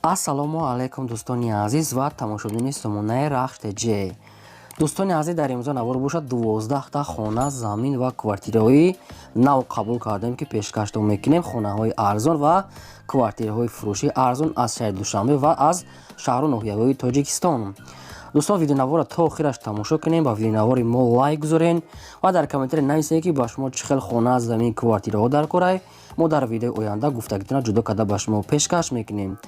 Ассалому алайкум, дӯстони азиз ва тамошобинони сомонаи Рахш ТЖ. Дӯстони азиз, дар имрӯза навор бошад, 12та хона, замин ва квартираҳои нав қабул кардем, ки пешкаштон мекунем. Хонаҳои арзон ва квартираҳои фурӯшии арзон аз шаҳри Душанбе ва аз шаҳру ноҳияҳои Тоҷикистон. Дӯстон, видеонаворро то охираш тамошо кунем, ба видеонавори мо лайк гузорен ва дар комментария нависед, ки ба шумо чӣ хел хона, замин, квартираҳо дар корай. Мо дар видеои оянда гуфтагитона ҷудо карда ба шумо пешкаш мекунем.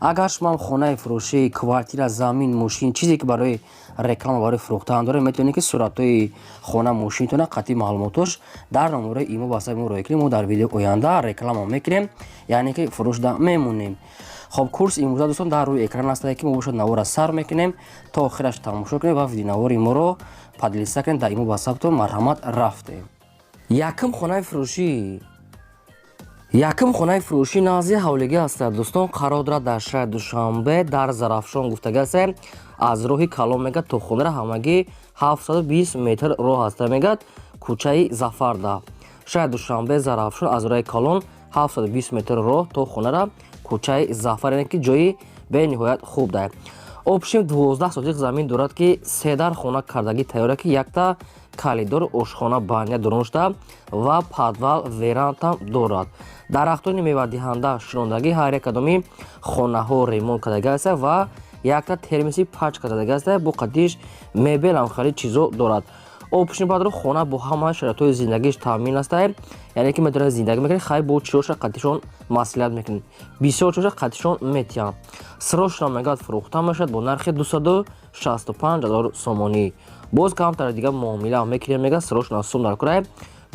Агар шумо хонаи фурӯшӣ, квартира, замин, мошин, чизе ки барои реклама, барои фурӯхтан доред, метавонед, ки суратҳои хона, мошинтона қатъи маълумотош дар номерои имо ватсапи мо роя кунед. Мо дар видеои оянда реклама мекунем, яъне ки фурӯшда мемонем. Хоб, курс имрӯза, дӯстон, дар рӯи экран астае, ки мо бошад навора сар мекунем, то охираш тамошо кунем ва видеонавори моро поделиться кунем дар имо ватсаптон. Марҳамат, рафтем. Якум хонаи фурӯшӣ назди ҳавлигӣ ҳастад, дӯстон, қарор дорад дар шаҳри Душанбе, дар Зарафшон гуфтага аст. Аз роҳи калон, мегӯяд, то хонара ҳамагӣ 720 метр роҳ аста, мегӯяд, кӯчаи Зафарда. Шаҳри Душанбе, Зарафшон, аз роҳи калон 720 метр роҳ то хонара, кӯчаи Зафар, яъне ки ҷои бениҳоят хуб да. Общем, 12 сотих замин дорад, ки седар хона кардагӣ тайёра, ки якта коридор, ошхона, баня дорон шуда ва подвал, верандам дорад. Дарахтони мевадиҳанда шинондагӣ, ҳар як кадоми хонаҳо ремонт кардагӣ аста ва якта термоси пачка задагӣ аста, бо қатиш мебелам хеле чизо дорад. Общем, баъдро хона бо ҳама шароитҳои зиндагиш таъмин аста, яъне ки метавонед зиндагӣ мекунед. Хай, бо чиёша қатишон маслиҳат мекунед, бисёр чиёша қатишон метиҳанд. Срочно, мегӯяд, фурӯхта мешавад бо нархи 265 ҳазор сомонӣ. Боз камтар дига муомила мекунем, мегӯяд, срочно сум дар курай.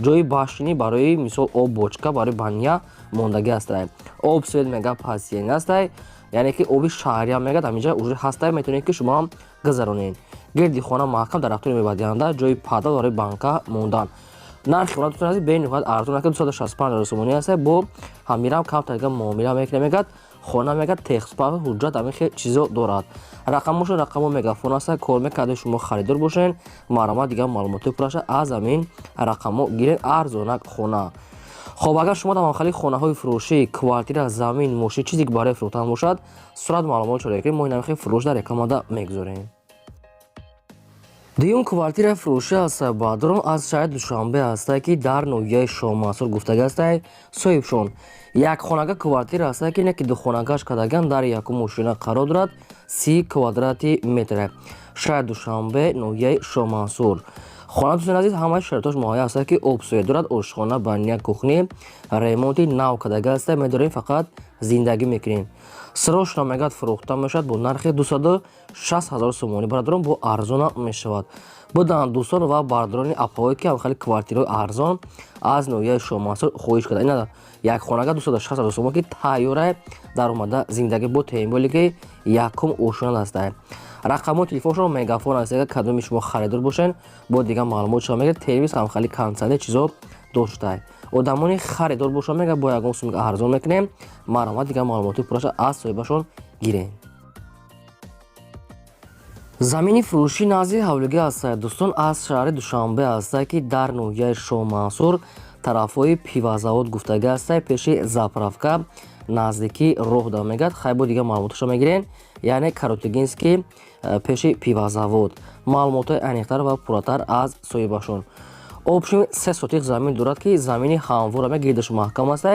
Ҷои башинӣ барои, мисол, об, бочка барои баня мондагӣ ҳастай. Об, свет, мега, пасиен ҳастай, яъне ки оби шаҳриам, мегӯяд, ҳаминҷа уже ҳастай, метавонед, ки шумо ҳам гузаронед. Гирди хона маҳкам, дарахтони мевадиҳанда, ҷои подвал барои банка мондан. Нархи хона, дӯстон азиз, бениҳоят арзон, ки 265 ҳазор сомонӣ ҳастай. Бо ҳамирам камтар дига муомила мекунем, мегӯяд, хона, мегӯяд, техпаспорт, ҳуҷҷат, ҳамин хел чизо дорад. Рақамошон рақамо мегафон аста, кор мекарда. Шумо харидор бошен, марҳамат, дигар маълумотҳои пурраша аз ҳамин рақамҳо гиред. Арзонак хона. Хоб, агар шумо дар хали хонаҳои фурӯшӣ, квартира, замин, мошин, чизе ки барои фурӯхтан бошад, сурат, маълумот чора кунед, мо инамихел фурӯш дар рекламада мегузорем. Дуюм квартираи фурӯшӣ аст, баъдрон, аз шаҳри Душанбе ҳастае, ки дар ноҳияи Шоҳмансур гуфтага ҳастае. Соҳибшон як хонага квартира ҳастае, ки не ки духонагаш кардаган, дар якум мошина қарор дорад, 30 квадрати метр. Шаҳри Душанбе, ноҳияи Шоҳмансур. Хона, дӯстони азиз, ҳамаи шароитош муҳайё ҳастад, ки обсӯя дорад, ошхона, баня, кухня, ремонти нав кардага ҳастае, медорем, фақат зиндагӣ мекунем. Срочно, мегӯяд, фурӯхта мешавад бо нархи 260 ҳазор сомонӣ. Бародарон, бо арзона мешавад. Буданд дӯстон ва бародарони апаҳое, ки хеле квартираҳои арзон аз ноҳияи Шоҳмансур хоҳиш карда. Ина як хонага 260 ҳазор сомон, ки тайёра, даромада зиндагӣ, бо темболе ки якум ошона ҳастае. Рақамҳои телефоншон мегафон аст. Агар кадоми шумо харидор бошен, бо дигар маълумот шумо мегиред. Телевиз ҳам хеле кондитсионер чизо доштае. Одамони харидор бошанд, мега, бо ягон сум арзон мекунем. Марҳамат, дигар маълумоти пурраша аз соҳибашон гирем. Замини фурӯшӣ назди ҳавлигӣ ҳастад, дӯстон, аз шаҳри Душанбе ҳастад, ки дар ноҳияи Шоҳмансур, тарафҳои пивозавод гуфтага ҳастад, пеши заправка, наздикии роҳ да, мегӯяд. Хай, бо дигар маълумоташо мегирем, яъне Каротегинский, пеши пивозавод. Маълумотҳои аниқтар ва пурратар аз соҳибашон. Общем, 3 сотих замин дорад, ки замини ҳамвора, мега, гирдаш маҳкам аст.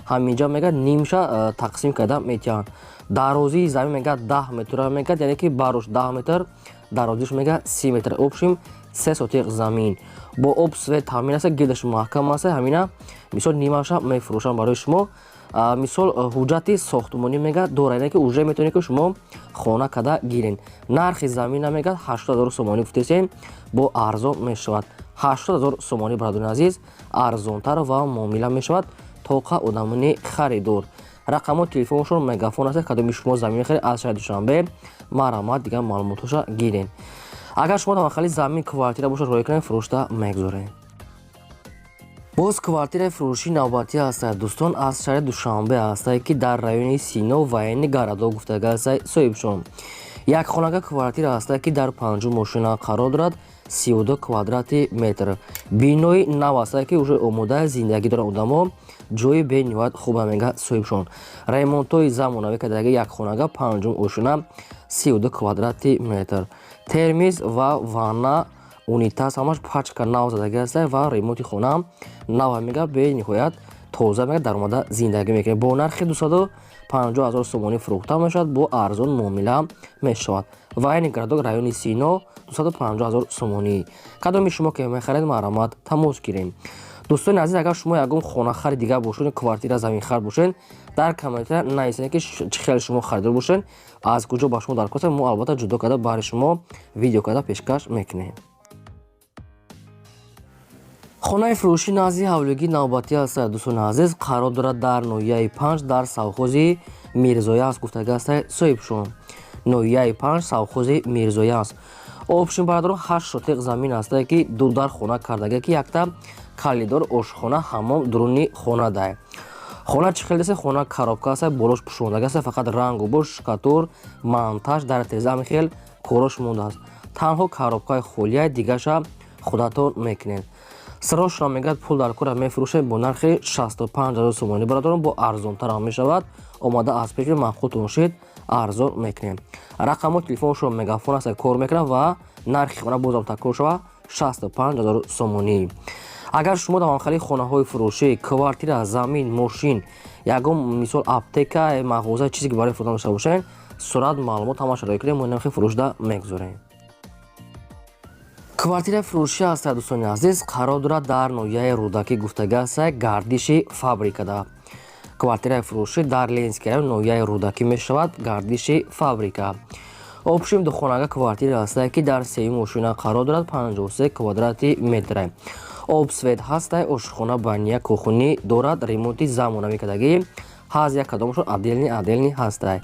Ҳаминҷа, мега, нимша тақсим карда метиҳанд. Дарозии замин, мега, 10 метра, мегӯяд, яъне ки барош 10 метр, дарозиш, мега, 30 метр. Общем, 3 сотих замин бо об, свет таъмин аст, гирдаш маҳкам аст. Ҳамина, мисол, нимаша мефурӯшам барои шумо. Мисол, ҳуҷҷати сохтмонӣ, мега, дора, яъне ки уже метавонед, ки шумо хона када гирен. Нархи замина, мегӯяд, 80 ҳазор сомонӣ гуфтесем, бо арзон мешавад, 80 ҳазор сомонӣ. Бародарони азиз, арзонтар ва муомила мешавад тоқа одамони харидор. Рақамҳои телефоншон мегафон аст. Кадоми шумо замин харид аз шаҳри Душанбе, марҳамат, дигар маълумотҳоша гирен. Агар шумо дар махали замин, квартира бошад, роя кунед, фурӯшта мегузорем. Боз квартираи фурӯшии навбатӣ ҳастад, дӯстон, аз шаҳри Душанбе ҳастад, ки дар райони Сино, военный городок гуфтага ҳастад. Соҳибшон Як хонага квартира ҳаста, ки дар панҷум ошёна қарор дорад, 32 квадрати метр. Бинои нав ҳаста, ки уже омода зиндагӣ доранд одамо. Ҷои бениҳоят хуба, мега соҳибшон. Ремонтҳои замонавӣ кардаги. Як хонага, панҷум ошёна, 32 квадрати метр, термиз ва ванна, унитаз, ҳамаш пачка нав задаги аста ва ремонти хона нав, мега, бениҳоят тоза, мега, даромада зиндагӣ мекунед. Бо нархи 250 000 сомонӣ фурӯхта мешавад, бо арзон муомила мешавад. Военный городок, райони Сино, 250 000 сомонӣ. Кадоми шумо ки мехаред, марҳамат, тамос гирем. Дӯстони азиз, агар шумо ягон хонахари дигар бошед, квартира, заминхар бошед, дар комментария нависед, ки чӣ хел шумо харидор бошед, аз куҷо ба шумо даркор. Мо албатта ҷудо карда баҳри шумо видео карда пешкаш мекунем. Хонаи фурӯшӣ назди ҳавлигӣ навбатӣ аст, дӯстони азиз, қарор дорад дар ноҳияи Панҷ, дар совхози Мирзоя аст, гуфтага аст соҳибшон. Ноҳияи Панҷ, совхози Мирзоя аст. Общем, бародарон, 8 сотиқ замин аста, ки ду дар хона кардага, ки якта коридор, ошхона, ҳаммом дуруни хона дай. Хона чӣ хел деса? Хона коробка аста, болош пӯшондага аста, фақат рангу бош, штукатур, монтаж, дар тереза, ҳамин хел корош мондааст. Танҳо коробкаи холия, дигаша худатон мекунед. Срочно, мегӯяд, пул дар кора, мефурӯшем бо нархи 65 000 сомонӣ. Бародарон, бо арзонтарам мешавад. Омада аз пеши маъқултон шид, арзон мекунем. Рақамҳои телефоншон Мегафон аст, кор мекунад. Ва нархи хона бозам такрор шава, 65 000 сомонӣ. Агар шумо дар ҳамхели хонаҳои фурӯшӣ, квартира, замин, мошин, ягон мисол аптека, мағоза, чизе ки барои фурӯхтан дошта бошед, сурат, маълумот ҳамаша роя кунем, мо нархи фурӯшда мегузорем. Квартираи фурӯшӣ аст, дӯстони азиз, қарор дорад дар ноҳияи Рӯдакӣ, гуфтага аст, гардиши фабрикада. Квартираи фурӯшӣ дар Ленинский район, ноҳияи Рӯдакӣ мешавад, гардиши фабрика. Общем, духонага квартира ҳастае, ки дар сеюм ошёна қарор дорад, 53 квадрати метра. Об, свет ҳастай, ошхона, баня, кухни дорад, ремонти замонавӣ кардагӣ. Ҳаз як кадомашон отдельный отдельный ҳастай.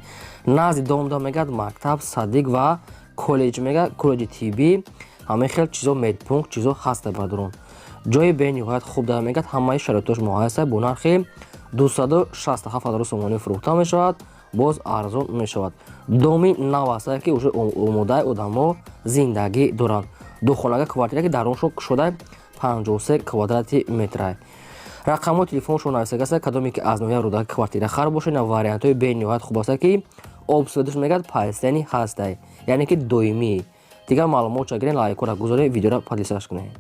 Назди домда, мегӯяд, мактаб, садик ва коллеҷ, мегӯяд, коллеҷи тиббӣ, ҳамаи хел чизо, медпункт, чизо ҳаста. Бародарон, ҷои бениҳоят хуб дара, мегӯяд, ҳамаи шароитош муҳайё аст. Бо нархи 267 000 сомонӣ фурӯхта мешавад, боз арзон мешавад. Доми нав аст, ки уже омодаи одамо зиндагӣ доранд. Духонага квартира, ки даруншон кушода, 53 квадрати метра. Рақамҳои телефоншон нависага аст. Кадоме ки аз ноҳияи Рӯдаки квартира хар бошед, на вариантҳои бениҳоят хуб аст, ки об, светаш, мегӯяд, постоянный ҳастай, яъне ки доимӣ. Дигар маълумот ча гирен, лайкора гузоред, видеоро поделиться кунед.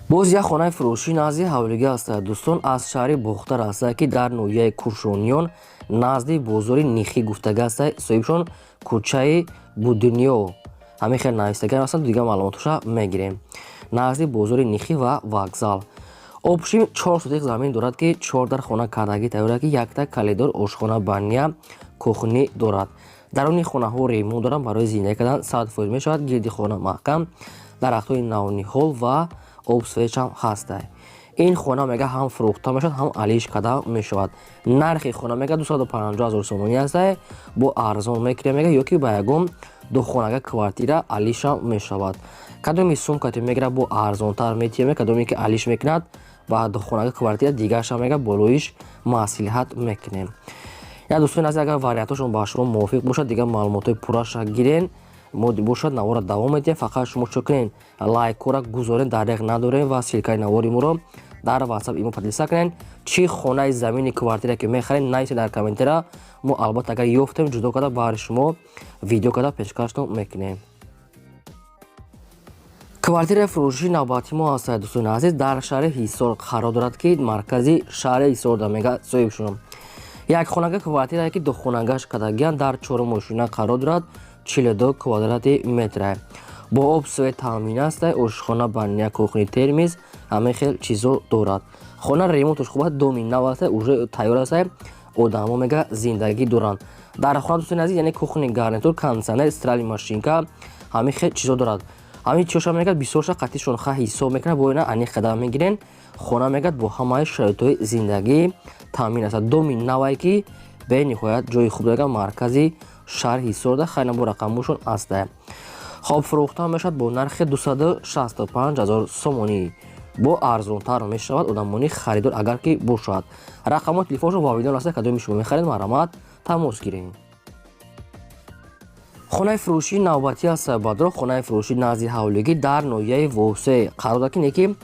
Боз як хонаи фурӯшӣ назди ҳавлигӣ аст, дӯстон, аз шаҳри Бохтар аст, ки дар ноҳияи Кушониён, назди бозори Нихӣ, гуфтага аст соҳибшон, кӯчаи Будунё, ҳамин хел навистагӣ ҳастанд. Дигар маълумотоша мегирем. Назди бозори Нихӣ ва вокзал. Общем, 4 сотиқ замин дорад, ки чор дар хона кардагӣ тайёр, ки якта коридор, ошхона, баня, кухни дорад. Даруни хонаҳо ремонт доранд, барои зиндагӣ кардан 100% мешавад. Гирди хона маҳкам, дарахтҳои навниҳол ва об, светшам ҳастай. Ин хона, мега, ҳам фурӯхта мешавад, ҳам алиш карда мешавад. Нархи хона, мега, 250 000 сомонӣ ҳастай, бо арзон мекунем, мега, ё ки ба ягон духонага квартира алишам мешавад. Кадоми сумкате мегира, бо арзонтар метиҳем. Кадоме ки алиш мекунад ба духонага квартира дигарша, мега, болоиш маслиҳат мекунем. Я, дӯстони азиз, агар вариантҳошон ба шумо мувофиқ бошад, дигар маълумотҳои пурраша гирен, мо бошад навора давом медиҳем. Фақат шумо чо кунен? Лайкора гузорен, дареғ надорем, ва ссылкаи навори моро дар Ватсап, Имо поделиться кунен. Чӣ хонаи, замини, квартира ки мехарем, нависед дар комментария. Мо албатта, агар ёфтем, ҷудо карда баҳри шумо видео карда пешкаштон мекунем. Квартираи фурӯшии навбати мо ҳастад, дӯстони азиз, дар шаҳри Ҳисор қарор дорад, ки маркази шаҳри Ҳисорда, мега соҳибшон. Як хонага квартирае, ки духонагаш кардагиянд, дар чорум ошёна қарор дорад, 42 квадрати метра, бо об, свет таъмин аст, ошхона, баня, кухни, термиз, ҳамин хел чизо дорад. Хона ремонташ хуб аст, доми нав аст, уже тайёр аст, одамо, мега, зиндагӣ доранд дар хона, дӯстони азиз. Яъне кухни гарнитур, кондитсионер, стиральный машинка, ҳамин хел чизо дорад. Ҳамин чизоша, мегӯяд, бисёрша қатишон ха ҳисоб мекунад, бо ина аниқ қадам мегирен. Хона, мегӯяд, бо ҳамаи шароитҳои зиндагӣ таъмин аст. Доми навае, ки бениҳоят ҷои хуб дорад, маркази шаҳри Ҳисорда. Хайна, бо рақамҳошон аста. Хоб, фурӯхта мешавад бо нархи 265 ҳазор сомонӣ, бо арзонтар мешавад, одамони харидор агар ки бошад. Рақамҳои телефоншон вавилон аст. Кадоми шумо мехаред, марҳамат, тамос гиред. Хонаи фурӯшии навбатӣ аст, бадро. Хонаи фурӯшӣ назди ҳавлигӣ дар ноҳияи Восе қарор дорад, ки неки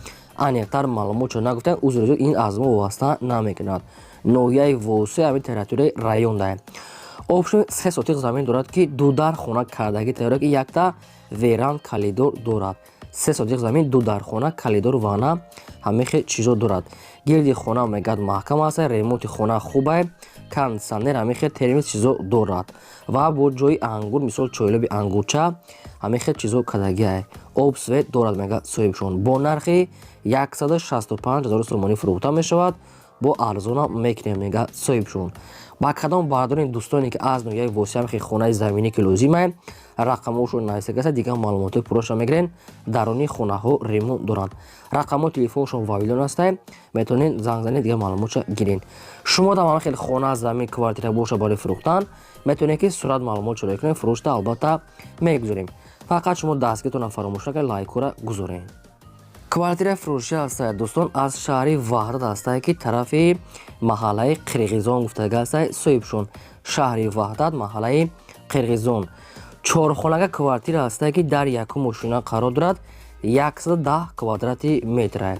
аниқтар маълумотшо нагуфтанд. Узри зиёд, ин аз мо вобаста намекунад. Ноҳияи Восе, ҳамин территорияи район даем. Общем, 3 сотих замин дорад, ки ду дар хона кардагӣ тайёр, ки якта веранда, коридор дорад. 3 сотих замин, ду дар хона, коридор, ванна, ҳамин хел чизо дорад. Гирди хона, мегӯяд, маҳкам аст, ремонти хона хубае, кондитсионер, ҳамин хел термос чизо дорад ва бо ҷои ангур, мисол, чойлоби ангурча, ҳамин хел чизо кардагиае. Об, свет дорад, мегӯяд соҳибшон. Бо нархи 165 ҳазор сомонӣ фурӯхта мешавад. Бо арзонам мекунем, мегӯяд соҳибшон. Ба кадом бардорин дӯстоне, ки аз ноҳияи Восеам хе хонаи заминӣ ки лозимае, рақамҳошон нависагааст. Дигар маълумотҳои пурраша мегирен. Даруни хонаҳо ремонт доранд. Рақамҳои телефоншон вавилон ҳастае, метавонед занг занед, дигар маълумотша гирен. Шумо дам ҳама хел хона, замин, квартира боша барои фурӯхтан, метавонед, ки сурат, маълумот шуда кунед, фурӯшта албатта мегузорем. Фақат шумо дастгиртонам фаромӯш накунед, лайкҳоро гузоред. Квартираи фурӯшӣ ҳастае, дӯстон, аз шаҳри Ваҳдат ҳастае, ки тарафи маҳаллаи Қирғизон гуфтага ҳастае соҳибшон. Шаҳри Ваҳдат, маҳаллаи Қирғизон, чорхонага квартира ҳастае, ки дар якум ошина қарор дорад, 110 квадрати метра.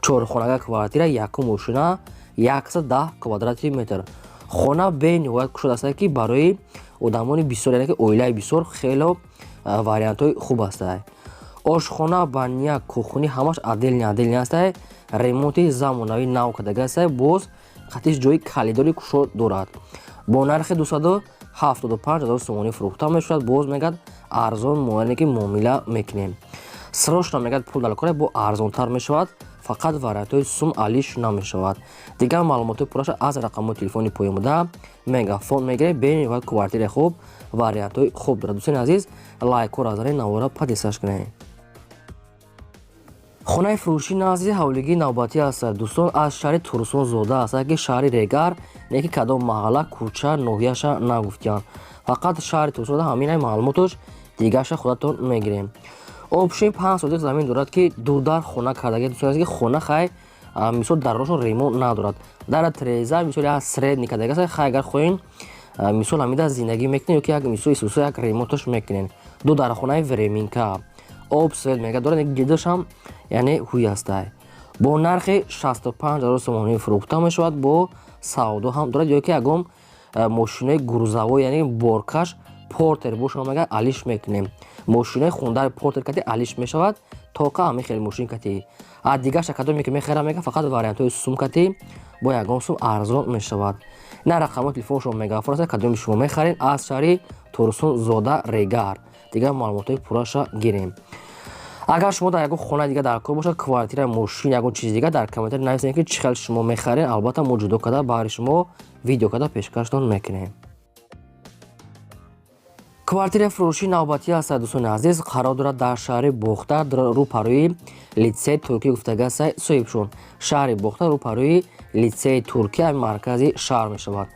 Чорхонага квартира, якум ошина, 110 квадрати метр. Хона бениҳоят кушод ҳастае, ки барои одамони бисёр, яъне ки оилаи бисёр, хело вариантҳои хуб ҳастае. Ошхона, баня, кухня ҳамаш отдельный отдельный ҳастае. Ремонти замонавӣ нав кардага ҳастае. Боз қатиш ҷои коридори кушод дорад. Бо нархи 275 ҳазор сомонӣ фурӯхта мешавад. Боз, мегӯяд, арзон муайяне, ки муомила мекунем. Срочно, мегӯяд, пул дар кора, бо арзонтар мешавад, фақат вариантҳои сум алиш намешавад. Дигар маълумотҳои пурраша аз рақамҳои телефони поёнбуда Мегафон мегиред. Бениҳоят квартираи хуб, вариантҳои хуб дорад. Дӯстони азиз, лайкҳоро занед, навора подписаться кунед. Хонаи фурӯшӣ назди ҳавлигии навбатӣ аст, дӯстон, аз шаҳри Турсунзода аст, ки шаҳри Регар, не ки кадом маҳалла, кӯча, ноҳияша нагуфтиянд, фақат шаҳри Турсунзода, ҳаминай маълумотош. Дигарша худатон мегирем. Общем, 5 сотих замин дорад, ки дудар хона кардаги. Дӯстон азиз, ки хона хай, мисол, даррошон ремонт надорад, дара, треза, мисол, як средний кардаги аст. Хай, агар хоҳем, мисол, ҳамида зиндагӣ мекунем ё ки як, мисол, исусо як ремонташ мекунем. Ду дархонаи временка, об, свет, мега, дорад. Гирдашам, яъне, ҳуй ҳастай. Бо нархи 65 ҳазор сомонӣ фурӯхта мешавад. Бо савдо ҳам дорад ё ки ягон мошинои грузовой, яъне боркаш, Портер боша, мега, алиш мекунем. Мошинои хундаи Портер кати алиш мешавад, тоқа ҳамин хел мошин кати. А дигарша кадоме ки мехарам, мега, фақат вариантҳои сум кати, бо ягон сум арзон мешавад. На рақамҳои телефоншон Мегафон аст. Кадоми шумо мехаред аз шаҳри Турсунзода, Регар, дигар маълумотҳои пурраша гирем. Агар шумо дар ягон хонаи дига дар кор бошад, квартира, мошин, ягон чизи дига, дар комментари нависед, ки чӣ хел шумо мехаред. Албатта, мо ҷудо карда баҳри шумо видео карда пешкаштон мекунем. Квартираи фурӯшии навбатӣ аст, дӯстони азиз, қарор дорад дар шаҳри Бохтар, рӯпарӯи литсеи Туркӣ гуфтага аст соҳибшон. Шаҳри Бохтар, рӯпарӯи литсеи Туркия, маркази шаҳр мешавад.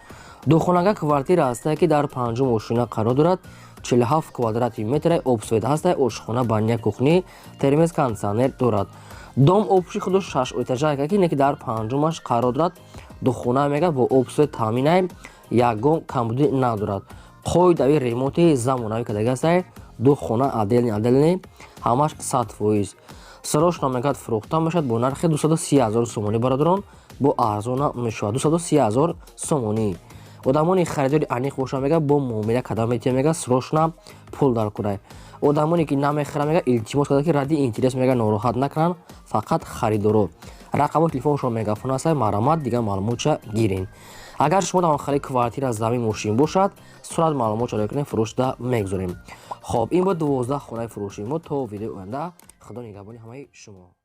Духонага квартира ҳастае, ки дар панҷум ошина қарор дорад, 47 квадрати метра. Об, свет ҳастае, ошхона, баня, кухня, термос, кондитсионер дорад. Дом общий худу шаш этажа, ки не ки дар панҷумаш қарор дорад. Духона, мега, бо об, свет таъминай, ягон камбудӣ надорад. Қоидави ремонти замонавӣ кардаги ҳастае. Ду хона отдельный отдельный, ҳамаш 100%. Срочно, мегӯяд, фурӯхта мешавад бо нархи 230 ҳазор сомонӣ. Бародарон, бо арзона мешавад, 230 ҳазор сомонӣ. Одамони харидори аниқ боша, мега, бо муомила карда метиҳад. Мега, срочно пул дар курай. Одамоне ки намехаранд, мега, илтимос карда, ки ради интерес, мега, нороҳат накунанд, фақат харидоро. Рақамҳои телефоншон Мегафон ҳастад, марҳамат, дигар маълумотша гирен. Агар шумо дар хари квартира, замин, мошин бошад, сурат, маълумот ҷароя кунем, фурӯшда мегузорем. Хоб, ин буд 12 хонаи фурӯшии мо. То видеои оянда, Худо нигаҳбони ҳамаи шумо.